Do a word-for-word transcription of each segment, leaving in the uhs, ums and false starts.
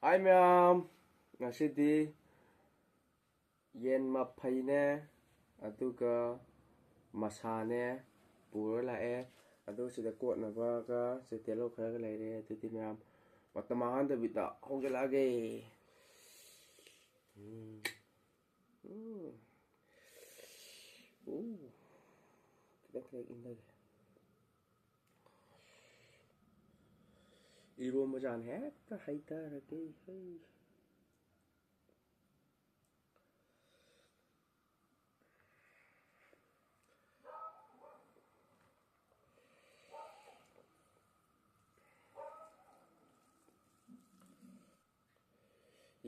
ꯍꯥꯏ ꯃꯌꯥꯝ, ꯉꯁꯤꯗꯤ ꯌꯦꯟ ꯃꯐꯩꯅꯦ, ꯑꯗꯨꯒ ꯃꯁꯥꯅꯦ ꯄꯨꯔ ꯂꯥꯛꯑꯦ꯫ ꯑꯗꯨ ꯁꯤꯗ ꯀꯣꯠꯅꯕꯒ ꯁꯤ ꯇꯦꯜꯍꯧ ꯈꯔꯒ ꯂꯩꯔꯦ꯫ ꯑꯗꯨꯗꯤ ꯃꯌꯥꯝ ꯃꯇꯝ ꯃꯥꯡꯍꯟꯗꯕꯤꯗ ꯍꯧꯖꯤꯜꯂꯛꯑꯒꯦ꯫ ꯎꯝ꯫ ꯎꯝ꯫ ꯎ꯫ ꯈꯤꯇꯪ ꯈꯤꯇꯪ ꯏꯪꯊꯒꯦ꯫ ꯏꯔꯣꯝꯕ ꯖꯥꯠꯅ ꯍꯦꯛꯇ ꯍꯩꯊꯔꯒꯦ꯫ ꯍꯩ꯫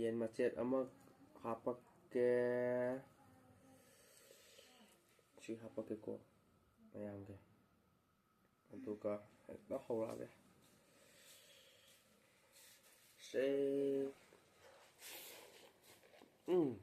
ꯌꯦꯟ ꯃꯆꯦꯠ ꯑꯃ ꯍꯥꯞꯄꯛꯀꯦ꯫ ꯁꯤ ꯍꯥꯞꯄꯛꯀꯦꯀꯣ ꯃꯌꯥꯝꯒꯤ꯫ ꯑꯗꯨꯒ ꯍꯦꯛꯇ ꯍꯧꯔꯛꯑꯒꯦ꯫ ꯁꯦ꯫ ꯎꯝ꯫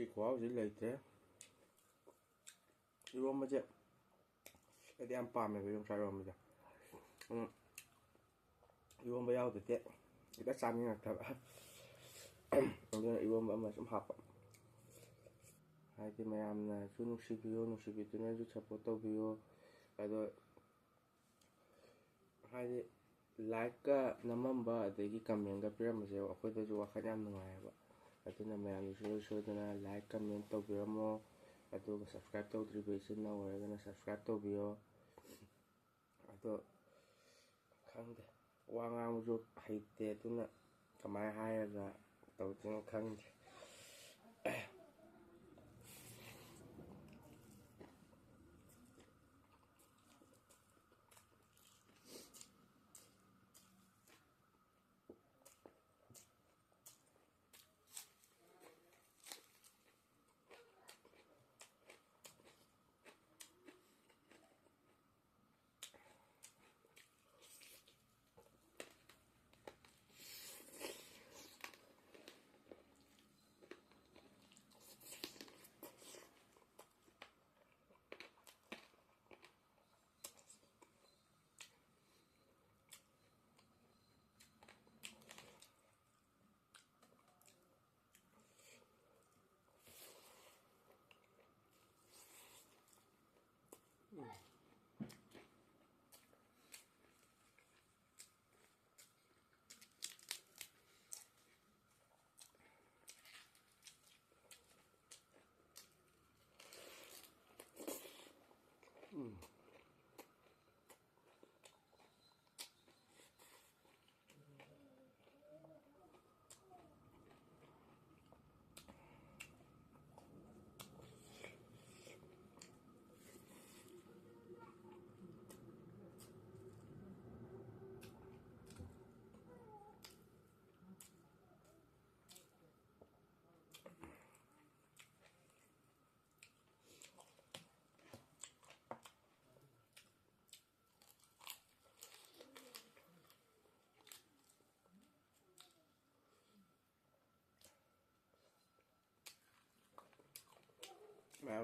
ꯁꯤ ꯈꯨꯍꯥꯎꯁꯤ ꯂꯩꯇ꯭ꯔꯦ꯫ ꯏꯔꯣꯝꯕꯁꯦ ꯑꯩꯗꯤ ꯌꯥꯝ ꯄꯥꯝꯃꯦꯕ ꯌꯣꯡꯆꯥꯛ ꯏꯔꯣꯝꯕꯁꯦ꯫ ꯎꯝ, ꯏꯔꯣꯝꯕ ꯌꯥꯎꯗꯗꯤ ꯍꯦꯛꯇ ꯆꯥꯅꯤꯡꯉꯛꯇꯕ꯫ ꯑꯗꯨꯅ ꯏꯔꯣꯝꯕ ꯑꯃ ꯁꯨꯝ ꯍꯥꯞꯄ꯫ ꯍꯥꯏꯗꯤ ꯃꯌꯥꯝꯅꯁꯨ ꯅꯨꯡꯁꯤꯕꯤꯌꯨ, ꯅꯨꯡꯁꯤꯕꯤꯗꯨꯅꯁꯨ ꯁꯞꯄꯣꯔꯠ ꯇꯧꯕꯤꯌꯨ꯫ ꯑꯗꯣ ꯍꯥꯏꯗꯤ ꯂꯥꯏꯛꯀ ꯅꯝꯃꯝꯕ ꯑꯗꯒꯤ ꯀꯃꯦꯟꯒ ꯄꯤꯔꯝꯕꯁꯦ ꯑꯩꯈꯣꯏꯗꯁꯨ ꯋꯥꯈꯜ ꯌꯥꯝ ꯅꯨꯡꯉꯥꯏꯌꯦꯕ꯫ ꯑꯗꯨꯅ ꯃꯌꯥꯝꯁꯨ ꯁꯨꯡꯁꯣꯏ ꯁꯣꯏꯗꯅ ꯂꯥꯏꯛ ꯀꯃꯦꯟ ꯇꯧꯕꯤꯔꯝꯃꯣ꯫ ꯑꯗꯨꯒ ꯁꯕꯁꯀ꯭ꯔꯥꯏꯞ ꯇꯧꯗ꯭ꯔꯤꯕ ꯏꯆꯤꯟ ꯏꯅꯥꯎ ꯑꯣꯏꯔꯒꯅ ꯁꯕꯁꯀ꯭ꯔꯥꯏꯞ ꯇꯧꯕꯤꯌꯣ꯫ ꯑꯗꯣ ꯈꯪꯗꯦ, ꯋꯥ ꯉꯥꯡꯕꯁꯨ ꯍꯩꯇꯦ, ꯑꯗꯨꯅ ꯀꯃꯥꯏꯅ ꯍꯥꯏꯔꯒ ꯇꯧꯗꯣꯏꯅꯣ ꯈꯪꯗꯦ꯫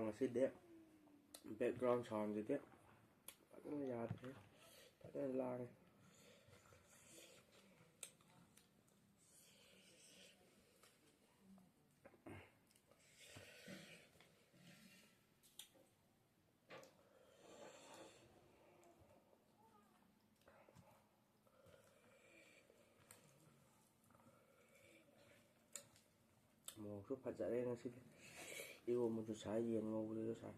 ꯉꯁꯤꯗꯤ background soundꯁꯤꯗꯤ ꯐꯖꯅ ꯌꯥꯗ꯭ꯔꯦ, ꯐꯖꯅ ꯂꯥꯡꯉꯦ꯫ ꯃꯣꯔꯣꯛꯁꯨ ꯐꯖꯔꯦ ꯉꯁꯤꯗꯤ꯫ ꯏꯔꯣꯝꯕꯁꯨ ꯁꯥꯏ, ꯌꯦꯟ ꯉꯧꯕꯗꯨꯁꯨ ꯁꯥꯏ꯫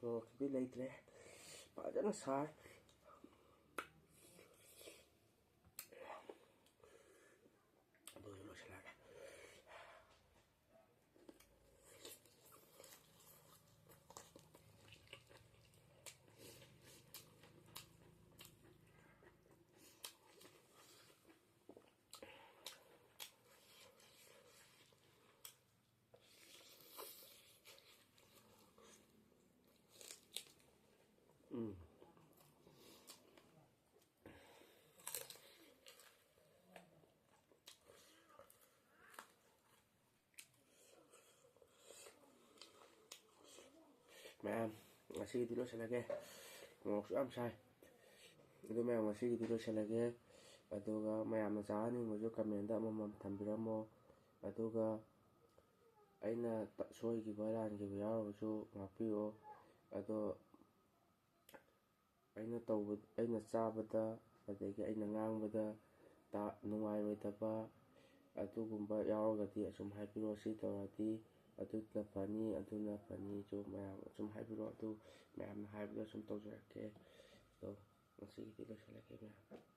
ꯃꯣꯔꯣꯛꯀꯤꯗꯤ ꯂꯩꯇ꯭ꯔꯦ꯫ ꯐꯖꯅ ꯁꯥꯏ꯫ ꯑꯗꯨꯁꯨ ꯂꯣꯏꯁꯤꯜꯂꯒꯦ꯫ ꯎꯝ꯫ ꯃꯌꯥꯝ, ꯉꯁꯤꯒꯤꯗꯤ ꯂꯣꯏꯁꯤꯜꯂꯒꯦ꯫ ꯃꯣꯔꯣꯛꯁꯨ ꯌꯥꯝ ꯁꯥꯏ꯫ ꯑꯗꯨ ꯃꯌꯥꯝ, ꯉꯁꯤꯒꯤꯗꯤ ꯂꯣꯏꯁꯤꯜꯂꯒꯦ꯫ ꯑꯗꯨꯒ ꯃꯌꯥꯝꯅ ꯆꯥꯍꯟꯅꯤꯡꯕꯁꯨ comment ꯑꯃꯃꯝ ꯊꯝꯕꯤꯔꯝꯃꯣ꯫ ꯑꯗꯨꯒ ꯑꯩꯅ ꯇ-, ꯁꯣꯏꯈꯤꯕ ꯂꯥꯟꯈꯤꯕ ꯌꯥꯎꯔꯒꯁꯨ ꯉꯥꯛꯄꯤꯔꯣ꯫ ꯑꯗꯣ ꯑꯩꯅ ꯇꯧꯕ, ꯑꯩꯅ ꯆꯥꯕꯗ, ꯑꯗꯒꯤ ꯑꯩꯅ ꯉꯥꯡꯕꯗ ꯇ-, ꯅꯨꯡꯉꯥꯏꯔꯣꯏꯗꯕ ꯑꯗꯨꯒꯨꯝꯕ ꯌꯥꯎꯔꯒꯗꯤ ꯑꯁꯨꯝ ꯍꯥꯏꯕꯤꯔꯛꯑꯣ, "ꯁꯤ ꯇꯧꯔꯗꯤ ꯑꯗꯨꯅ ꯐꯅꯤ, ꯑꯗꯨꯅ ꯐꯅꯤꯁꯨ" ꯃꯌꯥꯝ ꯑꯁꯨꯝ ꯍꯥꯏꯕꯤꯔꯛꯑꯣ꯫ ꯑꯗꯨ ꯃꯌꯥꯝꯅ ꯍꯥꯏꯕꯗꯣ ꯑꯁꯨꯝ ꯇꯧꯖꯔꯛꯀꯦ꯫ ꯑꯗꯣ ꯉꯁꯤꯒꯤꯗꯤ ꯂꯣꯏꯁꯤꯜꯂꯒꯦ, ꯃꯌꯥꯝ꯫